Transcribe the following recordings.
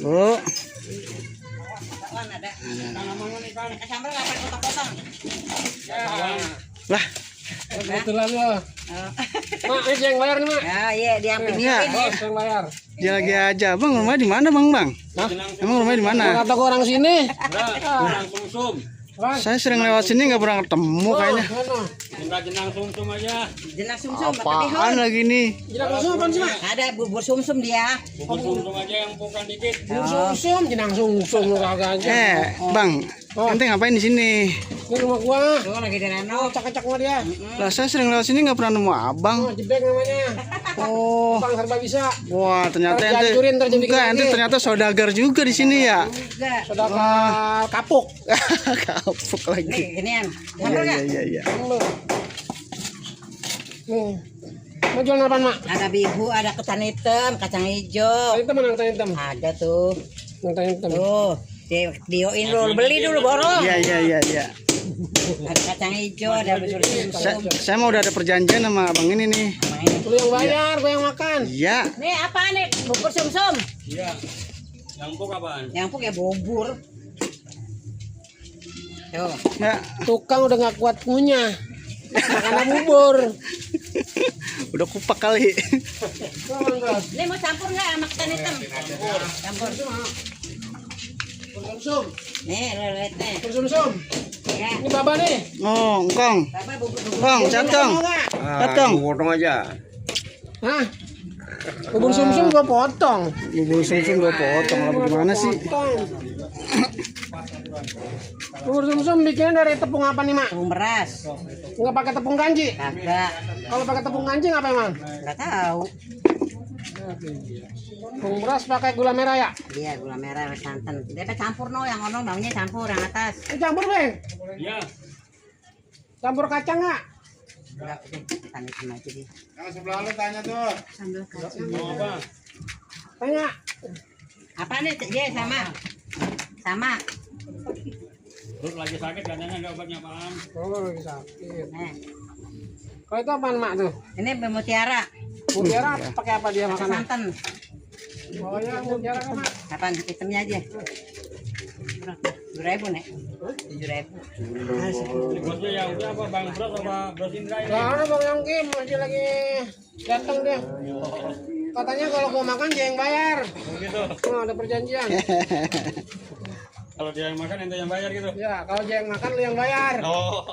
Bu. Lah. Kebetulan lo. Mak, ini yang bayar nih, Mak. Ya, iya, dia yang Iya. Yang bayar. Dia lagi aja. Bang, rumahnya di mana, Bang? Hah? Emang rumahnya di mana? Kata gua orang sini. Jenang sumsum. Saya sering lewat sini nggak pernah ketemu kayaknya. Minta jenang sumsum aja. jenang sumsum Apaan lagi nih? Jenang sumsum apaan sih, Mak? ada bubur sumsum dia. Bubur sumsum aja yang bukan dikit. Sumsum, jenang sumsum lo kagak aja. Bang, ente ngapain di sini? Ini rumah gua. Tuh lagi di reno. Cak-cak sama dia. Lah, saya sering lewat sini nggak pernah nemu abang. Oh, jebek namanya. Oh, Bang serba bisa. wah ternyata Ntar ente, dihancurin, ntar dibikin enggak, ente lagi. ternyata saudagar juga di sini ya. Enggak. Saudara kapuk. Kapuk lagi. Nih, ginian. Iya, Ngambil iya, enggak? iya, iya. Nih. Mau jual apaan, Mak? Ada bihu, ada kacang hitam, kacang hijau. Hitam mana kacang hitam? Ada tuh. Kacang hitam. Tuh. Dioin dulu, beli dulu borong. Iya, iya, iya, iya. Ada kacang hijau, ada bubur sumsum. Saya mau udah ada perjanjian sama abang ini nih. Sama ini. Lu yang bayar, gua yang makan. Iya. Nih apa nih? Bubur sumsum. Iya. Yang empuk apaan? Yang empuk ya bubur. Tuh. Ya, Tukang udah nggak kuat ngunyah. Makan bubur. udah kupak kali. Ini mau campur nggak sama kacang hitam? Campur. Sumsum. Nih, lihat nih. Sumsum. Ya. Ini baba nih. Oh, engkong. Bapak bubur. Bang, catong. Catong. Potong aja. Hah? Bubur sumsum gua potong. Bubur sumsum gua potong. Lah bagaimana sih? Potong. Bubur sumsum bikinnya dari tepung apa nih, Mak? Tepung beras. Nggak pakai tepung kanji. Kagak. Kalau pakai tepung kanji apa emang? Enggak tahu. Tepung beras pakai gula merah ya? Iya, gula merah sama santan. Dia campur no, yang ono maunya campur yang atas. Ini campur, Bang. Iya. Campur kacang nggak? Enggak, tanya sama aja dia. Yang sebelah lu tanya tuh. Sambal kacang. Mau apa? Tanya. Apa nih? Dia sama. Sama. Terus lagi sakit katanya nggak obatnya apaan? Oh, lagi sakit. Nih. Kalau itu apaan, Mak tuh? Ini mutiara. Mutiara pakai apa dia Pakai makannya? santan. Oh ya, mutiara kan, Mak. Kapan hitamnya aja? 7.000 nek. 7.000. Ini bosnya yang udah apa? Bang Bros apa Bros Indra ini? Lah, ada Bang Yongki masih lagi datang dia. Katanya kalau gua makan dia yang bayar. Gitu. Oh, ada perjanjian. Kalau dia yang makan ente yang bayar gitu. Ya, kalau dia yang makan lu yang bayar. Oh.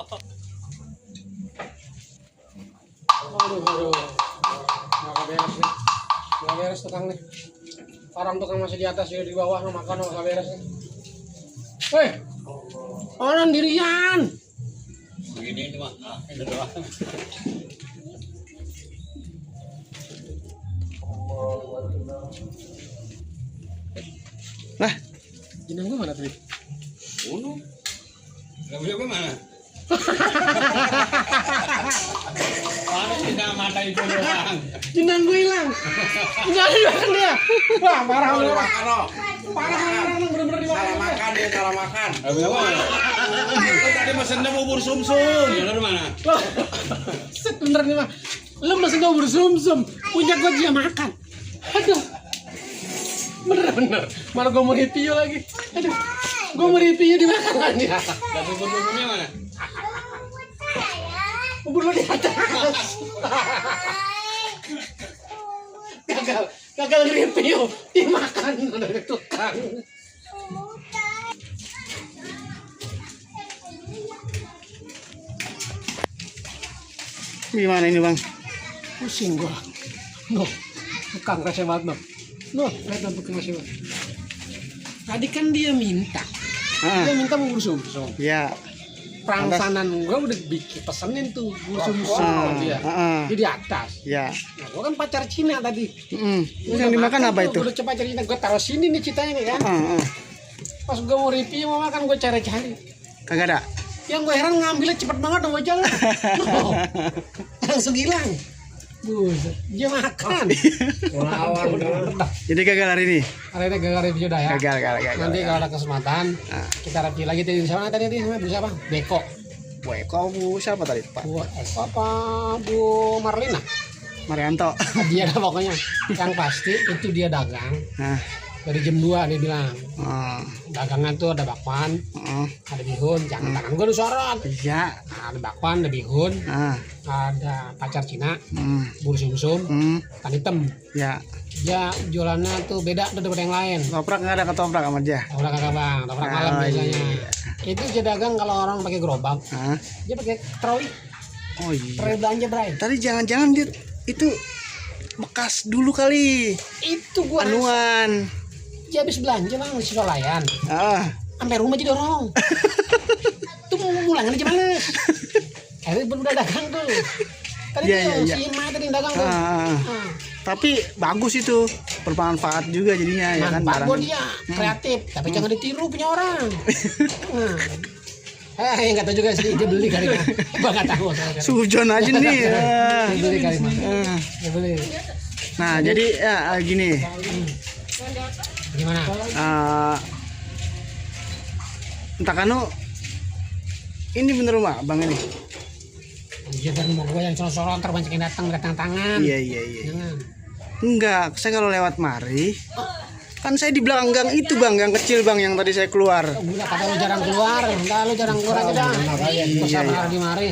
Aduh. Nggak beres nih. Nggak beres tukang nih. Orang tukang masih di atas, juga di bawah makan nggak beres nih. Weh, orang dirian. Begini itu mah. Itu doang. Lah, Jenang gua mana tadi? Uno. Enggak punya mana? Mana tidak mata itu doang. Jenang gua hilang. Jenang hilang dia. Wah, parah lu. Makan lo. Parah lu, bener-bener dimakan. Salah makan dia, salah makan. Enggak punya mana? Lu tadi mesennya bubur sumsum. Yang lalu mana? Loh, set bener nih mah. Lu mesen gua bersumsum, punya gua dia makan. Aduh. Bener. Malah gua mau review lagi. Aduh. Gua mau review dimakan dia. Dan bubur-buburnya mana? Bubur lu di atas. Gagal review, dimakan dari tukang. gimana ini, Bang? Pusing gua. Noh, tukang rasa banget noh. Noh, lihat noh tukang rasa banget. Tadi kan dia minta. Ah, Dia minta bubur sumsum. ya. Perangsanan gua udah bikin pesenin tuh bubur sumsum sama dia. Dia di atas. Ya. Nah, gua kan pacar Cina tadi. Terus yang dimakan apa itu? Gua udah coba cari Cina, gua taruh sini nih citanya nih kan. Pas gua mau review mau makan gua cari-cari. Kagak ada. Yang gue heran ngambilnya cepet banget dong bocah. Langsung hilang. Buset, dia makan. Lawan. Jadi gagal hari ini. Hari ini gagal review dah ya. Gagal. Nanti kalau ada kesempatan kita review lagi tadi sama tadi namanya Bu siapa? Beko. Wah, kau Bu siapa tadi, Pak? Bu apa? Bu Marlina. Marianto. Dia dah pokoknya. Yang pasti itu dia dagang Nah, dari jam 2 dia bilang. oh, Dagangan tuh ada bakwan, oh, ada bihun, jangan tangan gua disorot. iya. Nah, ada bakwan, ada bihun, Ah, ada pacar Cina, hmm, bubur sumsum, ikan hitam. ya. Dia jualannya tuh beda daripada yang lain. Ketoprak nggak ada ketoprak sama dia. Toprak kagak bang, toprak malam Oh, biasanya. iya. Itu dia dagang kalau orang pakai gerobak, Hah? dia pakai troli, Oh iya. troli belanja bray. Tadi jangan-jangan dia itu bekas dulu kali. Itu gua rasa, Anuan. dia habis belanja bang di Solayan, Ah. sampai rumah jadi dorong. Tuh mau pulang aja males. Akhirnya udah dagang tuh. Tadi Iya, tuh iya, si Ima tadi yang dagang tuh. Ah. Ah. Tapi bagus itu, bermanfaat juga jadinya ya kan Manfaat buat barang. dia, kreatif, tapi jangan ditiru punya orang. Yang kata juga sih dia beli kali mah. Gua nggak tahu. Sujon aja nih. Ah. Dia beli kali mah. Ah. Dia beli. Nah, jadi ya gini. Gimana? Entah kanu ini bener rumah Bang ini. Dia dari rumah gua yang sorot-sorot terbanyak yang datang tangan. Iya. Jangan. Enggak, saya kalau lewat mari kan saya di belakang gang itu Bang, yang kecil Bang yang tadi saya keluar. Udah kata lu jarang keluar, enggak lu jarang keluar aja dah. Besar di mari.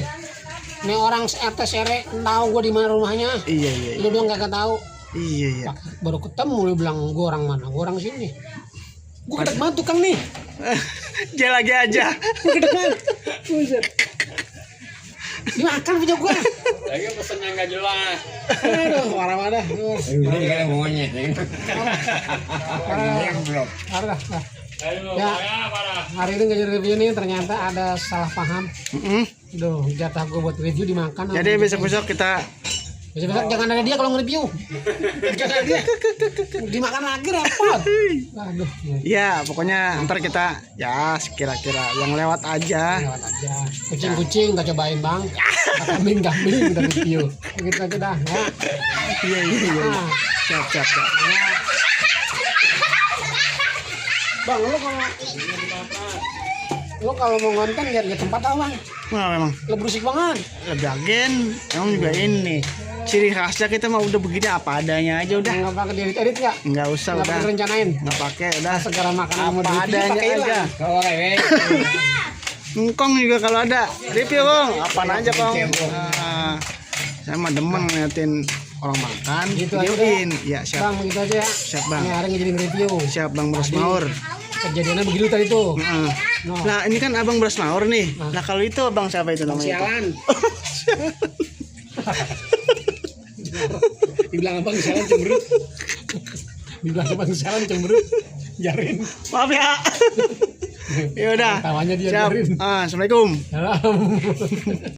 Ini orang RT Sere tahu gua di mana rumahnya. Iya. Lu doang kagak tahu. Iya. Baru ketemu lu bilang gua orang mana? Gua orang sini. Gua kedek banget tukang nih. Dia lagi aja. Gua kedek banget. Buset. Dimakan punya gua. Lagi pesennya nggak jelas. Aduh, marah-marah. Ini kan monyet. Marah. Ayo, Ya. parah. Hari ini nggak jadi review nih, ternyata ada salah paham. Mm-mm. Duh, jatah gua buat review dimakan. Jadi besok-besok kita Besok jangan ada dia kalau nge-review. Jangan ada dia. Dimakan lagi repot. Aduh. ya pokoknya ntar kita ya kira-kira yang lewat aja. Lewat aja. Kucing-kucing kita cobain bang. Kambing kita review. Begitu aja dah. Ya. Iya. Ah. Siap. Bang, lu kalau mau ngonten lihat tempat apa bang? Nah, memang Lu berisik banget. lebih agen, emang juga ini ciri khasnya kita mah udah begini apa adanya aja udah. Nggak pakai edit nggak? Nggak usah Nggak udah. pakai rencanain. Nggak pakai udah. Segala makanan Apa mau di review adanya pakai aja. lah. Kalau kayak Ngkong juga kalau ada review Kong, apaan aja Kong. Nah, saya mah demen ngeliatin orang makan, Gitu aja, videoin. Ya siap, Bang, begitu aja ya. siap Bang. Ini hari ngejadiin review. Siap Bang Beras Maur. Kejadiannya begitu tadi tuh. Heeh. No. Nah ini kan Abang Beras Maur nih. Nah kalau itu Abang siapa itu namanya? Sialan. Dibilang abang sialan cemberut. Dibilang abang sialan cemberut. Jarin. Maaf ya. Ya udah. Tawanya dia Siap. jarin. Assalamualaikum. Salam.